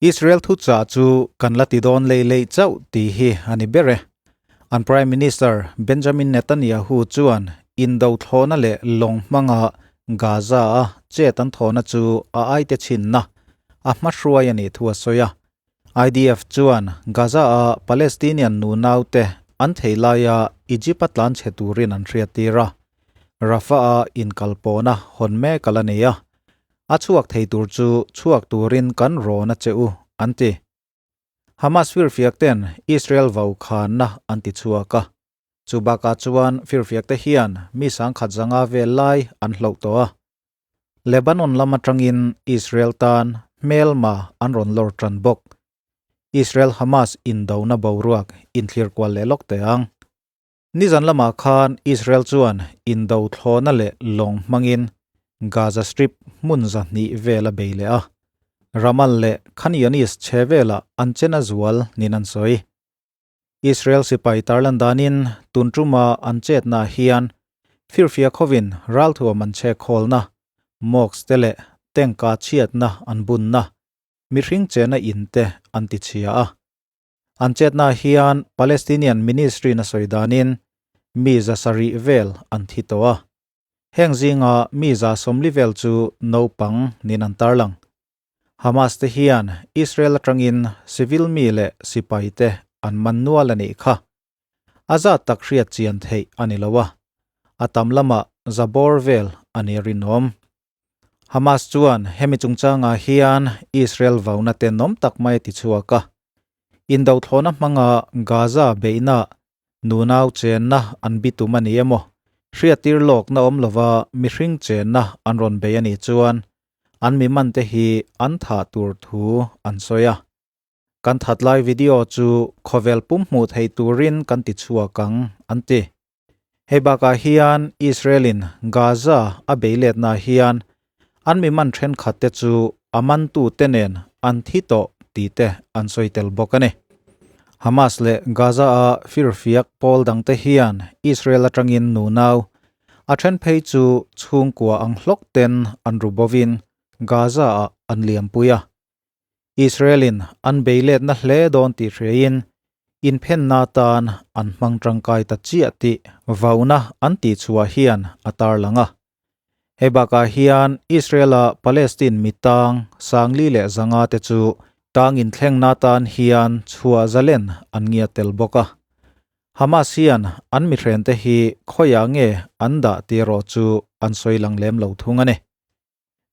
Israel thuchah chu kan la ti dawn lei lei chauh tih hi a ni ber e. An Prime Minister Benjamin Netanyahu chuan indo thlawhna leh lawng hmanga Gaza-a chet an thawhna chu a aite chhinna a hmahruai a nih thu a sawi a. IDF chuan Gaza-a Palestinian nunaute an thei laia Egypt-a tlanchhe turin an hriattir a. Rafah-a inkalpawhna hawn mek a la ni a. A chhuak thei tur chu chhuak turin kan rawn a che u, an ti. Hamas firfiak ten Israel vau khanna an ti chhuak a. Chu bakah chuan firfiak te hian mi sangkhat zanga vel lai an hloh tawh a. Lebanon lam atangin Israel tan hmelma an rawn lawr tan bawk. Israel-Hamas indona boruak inthlir kual leh lawk teh ang. Nizan lamah khan Israel chuan indo thlawhna leh lawng hmangin Gaza Strip hmun 200 vel a bei leh a, Ramal leh Khan Younis chhe velah an chen a zual niin an sawi. Israel sipai tarlan danin tun tuma an chetnaah hian firfia khovin ralthuam an chhek khawlna, mosque te leh tank-a chhiatna an bunna, mihring chena in te an tichhia a. An chetnaah hian Palestinian Ministry-in a sawi danin mi 700 vel an thi tawh a. Heng zinga mi 40 vel chu naupang niin an tarlang. Hamas te hian Israel atangin civil mi leh sipai te an man nual a nih kha. A zat tak hriat chian theih a ni lo a, a tam lamah za bawr vel a ni rinawm. Hamas chuan hemi chungchangah hian Israel vauna tenawm tak mai a ti chhuak a. Indo thlawhna hmanga Gaza beihna nunau chenna an bitum a ni emaw, hriattir lawkna awm lova mihring chenna an rawn bei a nih chuan an mi mante hi an thah tur thu an sawi a. Kan that lai video chu khawvel pum hmuh theih turin kan ti chhuak ang, an ti. Hei bakah hian Israel-in Gaza a bei letnaah hian an mi man thenkhat te chu a mantute nen an thi tawh tih te an sawi tel bawk a ni. Hamas leh Gaza-a firfiak pawl dangte hian Israel atangin nunau a then phei chu chhungkua ang hlawk ten an ru bovin Gaza-ah an liampui a. Israel-in an bei letna hle dawn tih hriain inphenna atan an hmang tangkai ta chiah tih vauna an tihchhuah hian a tarlang a. Hei bakah hian Israel-a Palestine mi tang 4,500 te chu tang inthlengna atan hian chhuah zalen an ngiat tel bawk a. Hamas hian an mihrente hi khawiah nge an dah tih erawh chu an sawi lang lem lo thung a ni.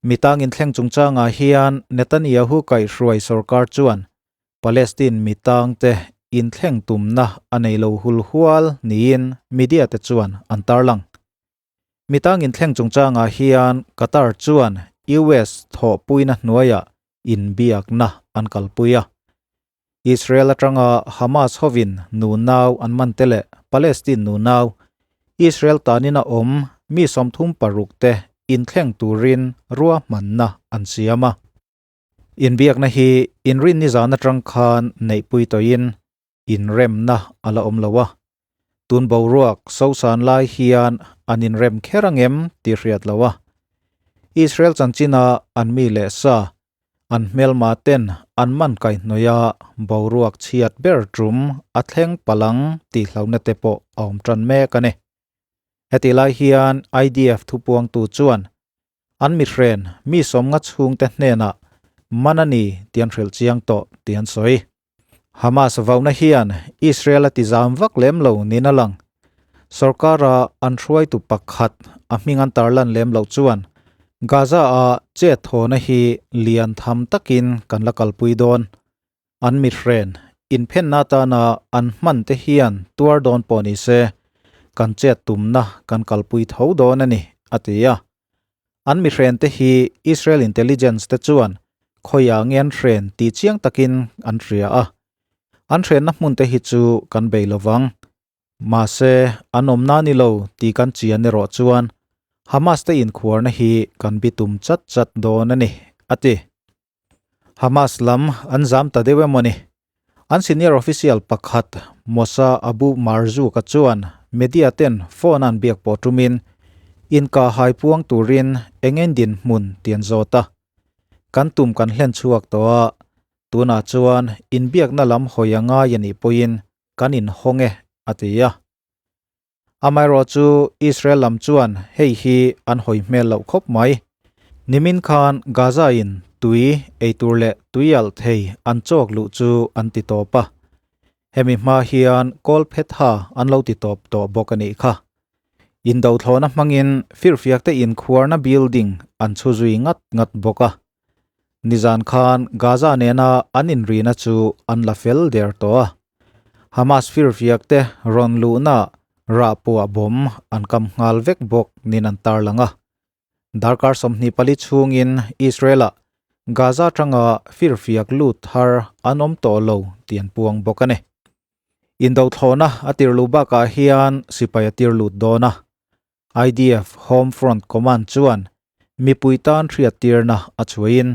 Mi tangin thleng chungchangah hian Netanyahu kaihhruai sorkar chuan Palestine mi tangte inthleng tumna a nei lo hul hual niin media te chuan an tarlang. Mi tangin thleng chungchangah hian Qatar chuan US thawhpuina hnuaiah inbiakna an kalpui a. Israel atanga Hamas hovin nunau an man te leh Palestine nunau, Israel tanin a awm mi 36 te inthleng turin ruahmanna an siam a. Inbiakna hi inrin nizan atang khan neihpui tawhin inremna a la awm lo a. Tun boruak sosan lai hian an inrem kher angem tih hriat lo a. Israel chanchina an mi leh sa An hmelma ten an man kaihhnawih a, boruak chhiat ber tum a thleng palang tih hlauhna te pawh a awm tan mek a ni. Hetih lai hian IDF thupuangtu chuan an mihren mi 50 chhungte hnenah man a ni tih an hrilh chiang tawh tih an sawi. Hamas vauna hian Israel a tizam vak lem lo niin a lang. Sorkara an hruaitu pakhat a hming an tarlan lem loh chuan Gaza-a chet thawhna hi lian tham takin kan la kalpui dawn. An mithren inphenna atana an hman te hian tuar dawn pawh ni se, kan chet tumna kan kalpui tho dawn a ni, a ti a. An mihren te hi Israel intelligence te chuan khawiah nge an hren tih chiang takin an hria a. An hrenna hmun te hi chu kan bei lovang. Mahse, an awmna ni lo tih kan chian erawh chuan Hamas te inkhuarna hi kan bitum chat chat dawn a ni, a ti. Hamas lam an zam ta deuh emaw ni? An senior official pakhat Mosa Abu Marzouk-a chuan media ten phone an biak pawh tumin inka hai puang turin eng eng dinhmun tih an zawt a. Kan tum kan hlen chhuak tawh a. Tunah chuan inbiakna lam hawi a ngai a nih pawhin kan inhawng e, a ti a. Amaherawhchu Israel lam chuan hei hi an hawi hmel loh khawp mai. Nimin khan Gaza in tui eitur leh tui alh thei an chawk luh chu an ti tawp a. Hemi hma hian kawl phetha an lo ti tawp tawh bawk a nih kha. Indothlawhna hmangin firfiakte inkhuarna building an chhu zui ngat ngat bawk a. Nizan khan Gaza nena an inrina chu an la fel der tawh a. Hamas firfiakte rawn luhna rah puah bawm an kam nghal vek bawk nin an tarlang a. Darkar 24 chhungin Israel-ah Gaza atanga firfiak lut thar an awm tawh lo tih an puang bawk a ni. Indothlawhna a tirluh bakah hian sipai a tirlut dawn a. IDF Home Front Command chuan mipui tan hriattirna a chhuahin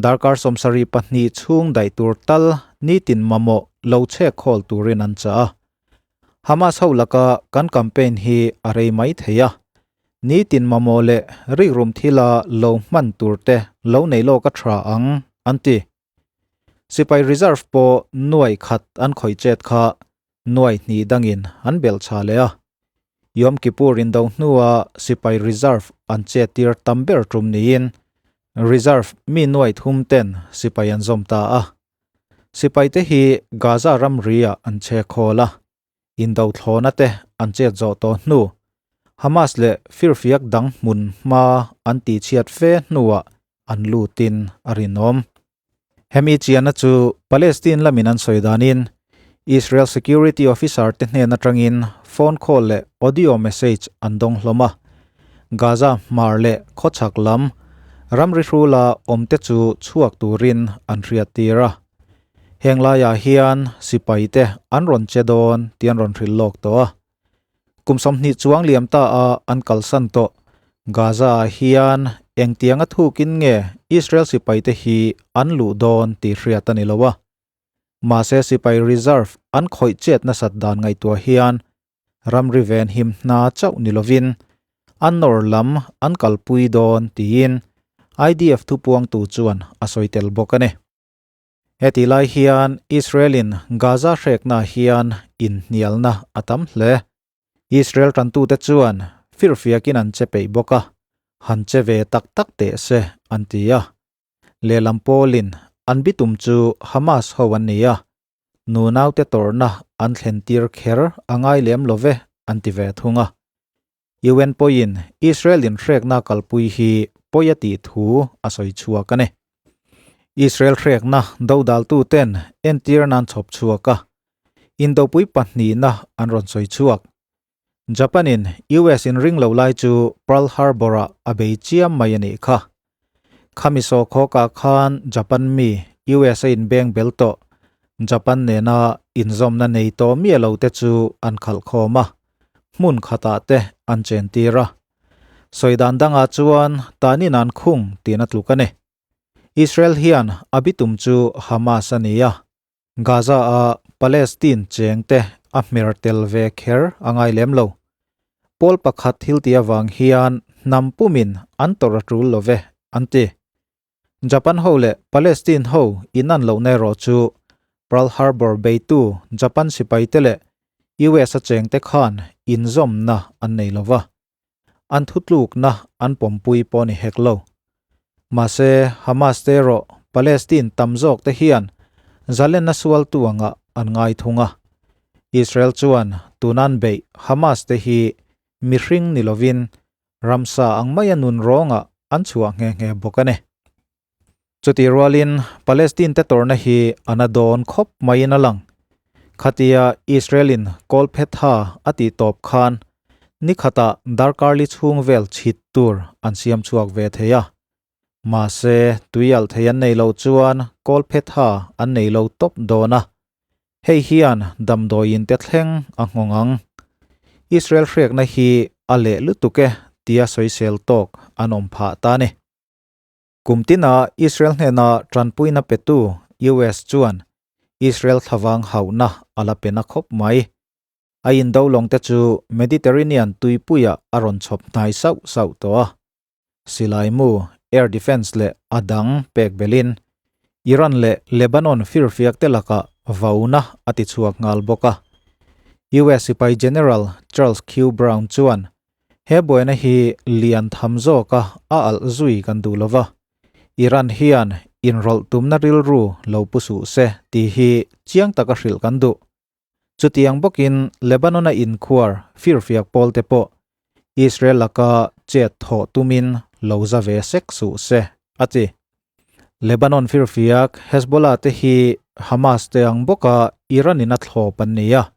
darkar 72 chhung daih tur tal nitin mamawh lo chhek khawl turin an chah a. Hamas ho laka kan campaign hi a rei mai thei a, nitin mamawh leh rikrum thila lo hman turte lo nei lawk a tha ang, an ti. Sipai reserve pawh nuai khat an khawih chet kha nuai hnih dangin an belh chha leh a. Yom Kippur indo hnua sipai reserve an chet tir tam ber tum niin reserve mi nuai thum ten sipai an zawm ta a. Sipai te hi Gaza ramri ah an che khawl a, indo thlawna te an chet zawh tawh hnu Hamas leh firfiak dang hmun hma an tihchhiat fe hnuah an lutin a rinawm. Hemi chianna chu Palestine lamin an sawi danin Israel security officer te hnen atangin phone call leh audio message an dawng hlawm a. Gaza hmar leh khawchhak lam ramri hrula awmte chu chhuak turin an hriattir a. Heng laiah hian sipai te an rawn che dawn tih an rawn hrilh lawk tawh a. Kum 20 chuang liam ta a an kalsan tawh. Gaza ah hian engtianga thukin nge Israel sipai te hi an luh dawn tih hriat a ni lo a. Mahse sipai reserve an khawih chet nasat dan ngaihtuah hian ramri ven him hna chauh ni lovin an nawr lam an kalpui dawn tiin IDF thupuangtu chuan a sawi tel bawk a ni. Heti lai hian Israel-in Gaza hrekna hian inhnialna a tam hle. Israel tantute chuan firfiakin an che peih bawk a, han che ve tak tak teh se an ti a. Lehlam pawlin an bitum chu Hamas ho an ni a, nunaute tawrhna an thlentir kher a ngai lem lo ve an ti ve thung a. UN pawhin Israel inhrekna kalpui hi pawi a tih thu a sawi chhuak a ni. Israel hrekna dodaltuten entir nan chhawp chhuak a, indopui pahnihna an rawn sawi chhuak. Japan-in US inring lo lai chu Pearl Harbor-ah a bei chiam mai a nih kha. Khami sawkhawkah khan Japan mi US a inbeng bel tawh, Japan nena inzawmna nei tawh miah lo te chu an khalh khawm a, hmun khatah te an chen tir a. Sawi dan dangah chuan tanin an khung tihna tluk a ni. Israel hian a bitum chu Hamas a ni a, Gaza-a Palestine cheng te a hmer tel ve kher a ngai lem lo. Pawl pakhat thil tih avang hian hnam pumin an tawrh a tul lo ve, an ti. Japan ho leh Palestine ho inan lohna erawh chu Pearl Harbor beitu Japan sipaite leh US a chengte khan inzawmna an nei lo va, an thutlukna an pawmpui pawh ni hek lo. Mahse, Hamas te erawh Palestine tam zawk te hian zalenna sualtu angah an ngai thung a. Israel chuan tunan beih Hamas te hi mihring ni lovin ramsa ang maia nun rawngah an chhuah nghe nghe bawk a ni. Chutih rualin Palestine te tawrhna hi a na dawn khawp maiin a lang. Khatia Israel-in Kawlphetha a tih tawp khan ni khatah darkar li chhung vel chhit tur an siam chhuak ve thei a. Mahse, tui alh thei an nei loh chuan Kawlphetha an nei lo tawp dawn a. Hei hian damdawiin te thleng a nghawng ang. Israel hriakna hi a leh lutuk e tia sawisel tawk an awm phah ta a ni. Kum tina Israel hnena tanpuina petu US chuan Israel thlavang hauhna a la pe na khawp mai. A indo lawngte chu Mediterranean tuipuiah a rawn chhawp hnai sauh sauh tawh a. Silai mu, air defence leh a dang pek belhin. Iran leh Lebanon firfiakte lakah vauna a tichhuak nghal bawk a. US sipai General Charles Q. Brown chuan, He buaina hi lian tham zawka a alh zui kan duh lo va, Iran hian inrawlh tumna rilru lo pu suh se tih hi chiang taka hrilh kan duh. Chutiang bawkin Lebanon-a inkhuar firfiak pawlte pawh Israel laka chet thawh tumin lo za ve sek suh se, a ti. Lebanon firfiak Hezbollah te hi Hamas te ang bawka Iran-in a thlawp an ni a.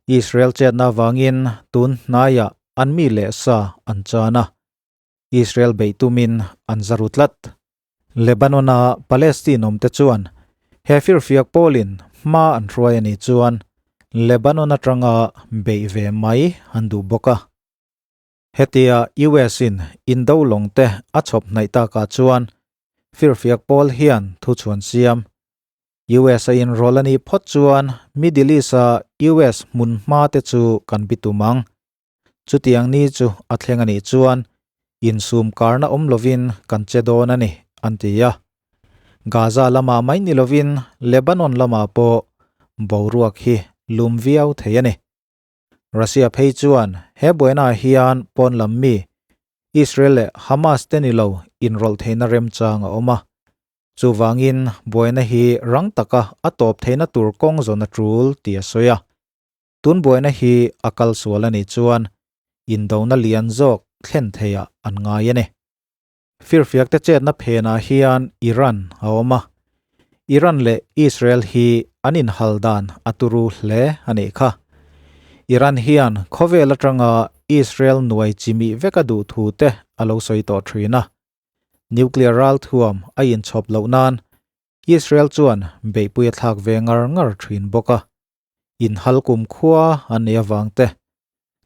Israel chetna avangin tun hnaiah an mi leh sa an chan a. Israel beih tumin an za ru tlat. Lebanon-a Palestine awmte chuan he firfiak pawlin hma an hruai a nih chuan Lebanon atanga beih ve mai an duh bawk a. Hetia US-in indo lawngte a chhawp hnaih takah chuan firfiak pawl hian thuchhuan siam US a inrawl a nih phawt chuan Middle East-a US hmun hmate chu kan bitum ang. Chutiang ni chu a thleng a nih chuan insum karna awm lovin kan che dawn a ni, an ti a. Gaza lamah mai ni lovin Lebanon lamah pawh boruak hi lum viau thei a ni. Russia phei chuan he buainaah hian pawn lam mi Israel leh Hamas te ni lo inrawlh theihna remchang a awm a. Chuvangin buaina hi rang taka a tawp theihna tur kawng zawn a tul tih a sawi a. Tun buaina hi a kal sual a nih chuan indona lian zawk thlen theiah an ngai a ni. Firfiakte chetna phenah hian Iran a awm a, Iran leh Israel hi an inhal dan a turu hle a nih kha. Iran hian khawvel atanga Israel nuai chimih vek a duh thu te a lo sawi tawh thin a. Nuclear ralthuam a inchhawp loh nan Israel chuan beihpui a thlak ve ngar ngar thin bawk a. Inhal kum khua an nih avang te,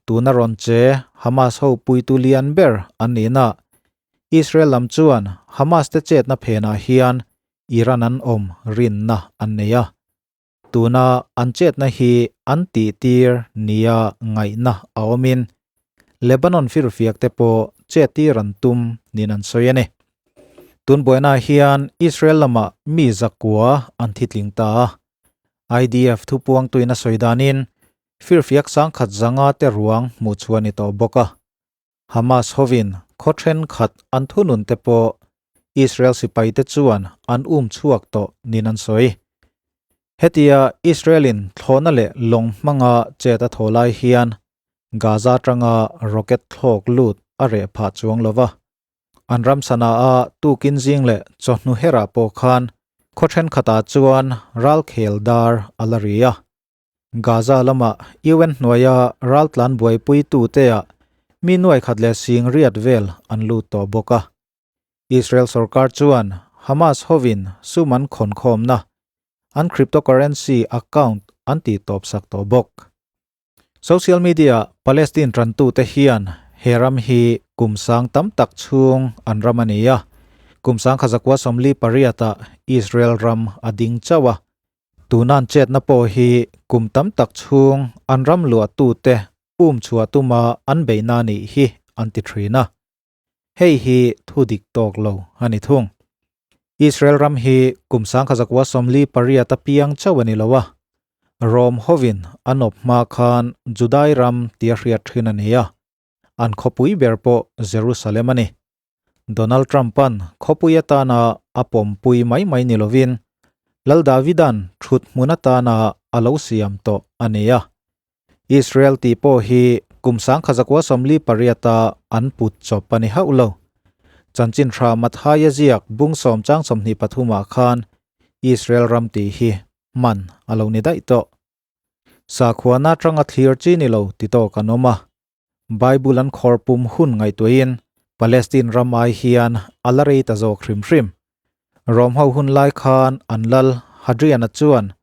tuna rawn che Hamas ho puitu lian ber an nihna Israel lam chuan Hamas te chetna phenah hian Iran an awm rinna an nei a. Tuna an chetna hi an tihtir nia ngaihna a awmin Lebanon firfiak te pawh chettir an tum niin an sawi a ni. Tun buainaah hian Israel lamah mi zakua an thitling ta a. IDF thupuangtuin a sawi danin firfiak sangkhat zanga te ruang hmuh chu a ni tawh bawk a. Hamas hovin khaw thenkhat an thunun te pawh Israel sipaite chuan an um chhuak tawh niin an sawi. Hetia Israel-in thlawhna leh lawng hmanga chet a thaw lai hian Gaza atanga rocket thlawk lut a reh phah chuang lo va. An ram sana a tukin zing leh chawhnu herah pawh khan khaw thenkhatah chuan ralkhel dar a la ri a. Gaza lama UN hnuaia raltlan buaipuitute-ah mi nuai khat leh sing riat vel an lut tawh bawk a. Israel sorkar chuan Hamas hovin sum an khawnkhawmna an cryptocurrency account an tihtawpsak tawh bawk. Social media Palestine tantute hian he ram hi kum sang tam tak chhung an ram a ni a, kum sangkhazakua 48-ah Israel ram a ding chauh a. Tunan chetna pawh hi kum tam tak chhung an ram luahtute um chhuah tuma an beihna nih hi an ti thin a. Hei hi thu dik tawk lo a ni thung. Israel ram hi kum sangkhazakua 48 a piang chauh a ni lo a, Rome hovin an awp hma khan Judai ram tia hriat thin a ni a, an khawpui ber pawh Jerusalem a ni. Donald Trump-a'n khawpui atana a pawmpui mai mai ni lovin Lal Davida'n thut hmun atana a lo siam tawh a ni a. Israel tih pawh hi kum sangkhazakua 48-a an put chawp a ni hauh lo. Chanchin tha Mathaia ziak bung sawm chang 23-ah khan Israel ram tih hi hman a lo ni daih tawh. Sakhuana atanga thlir chi ni lo ti tawk an awm a. Bible an khawr pum hun ngaihtuahin Palestine ram ai hian a la rei ta zawk hrim hrim. Rom ho hun lai khan an lal Hadrian-a chuan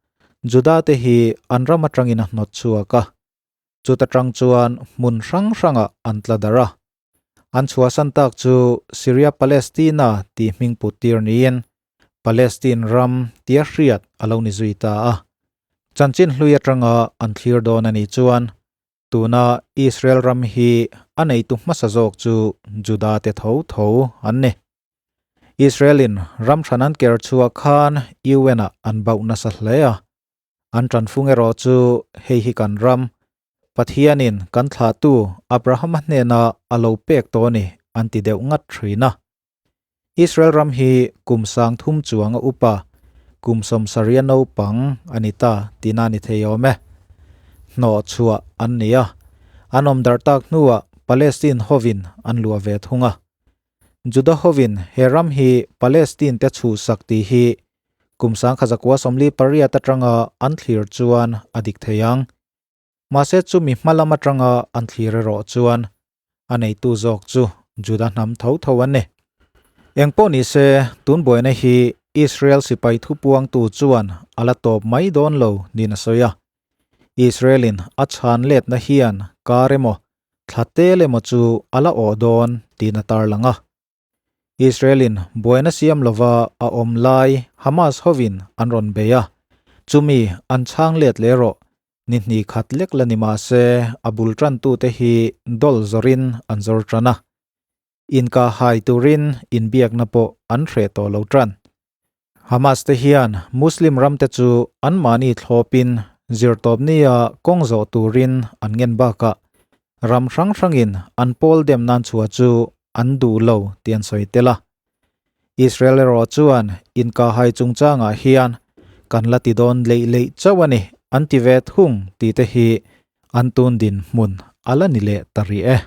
Juda te hi an ram atangin a hnawt chhuak a. Chuta tang chuan hmun hrang hrangah an tla darh a. An chhuahsan tak chu Syria Palestina tih hming put tir niin Palestine ram tia hriat a lo ni zui ta a. Chanchin hlui atanga an thlir dawn a nih chuan tuna Israel ram hi a neitu hmasa zawk chu Juda te tho tho an ni. Israel-in ram hran an ker chhuah khan UN-ah an bauh nasa hle a. An tanfung erawh chu hei hi kan ram, Pathianin kan thlahtu Abrahama hnena a lo pek tawh a ni an ti deuh ngat thin a. Israel ram hi kum 3000 chuanga upa, kum 70 a naupang a ni ta tihna a ni thei awm e. Hnawh chhuah an ni a, an awm darh tak hnuah Palestine hovin an luah ve thung a. Juda hovin he ram hi Palestine te chhuhsak tih hi kum 1948 atanga an thlir chuan a dik thei ang. Mahse chumi hma lam atanga an thlir erawh chuan a neitu zawk chu Juda hnam tho tho an ni. Engpawh ni se, tun buaina hi Israel sipai thupuangtu chuan a la tawp mai dawn lo niin a sawi a. Israel-in a chhan letna hian kar emaw, thla tel emaw chu a la awh dawn tiin a tarlang a. Israel-in buaina siam lova a awm lai Hamas hovin an rawn bei a, chumi an chhang let leh rawh. Ni hnih khat lek la ni mah se a bul tantute hi dawl zawrin an zawr tan a. Inkah hai turin inbiakna pawh an hreh tawh lo tan. Hamas te hian Muslim ramte chu anmahni thlawpin zirtawpnia kawng zawh turin an ngen bakah ram hrang hrangin an pawl dem nan chhuah chu an duh lo tih an sawi tel a. Israel erawh chuan inkahhai chungchangah hian kan la ti dawn leih leih chauh a ni an ti ve thung tih te hi an tun dinhmun a la ni leh ta rih e.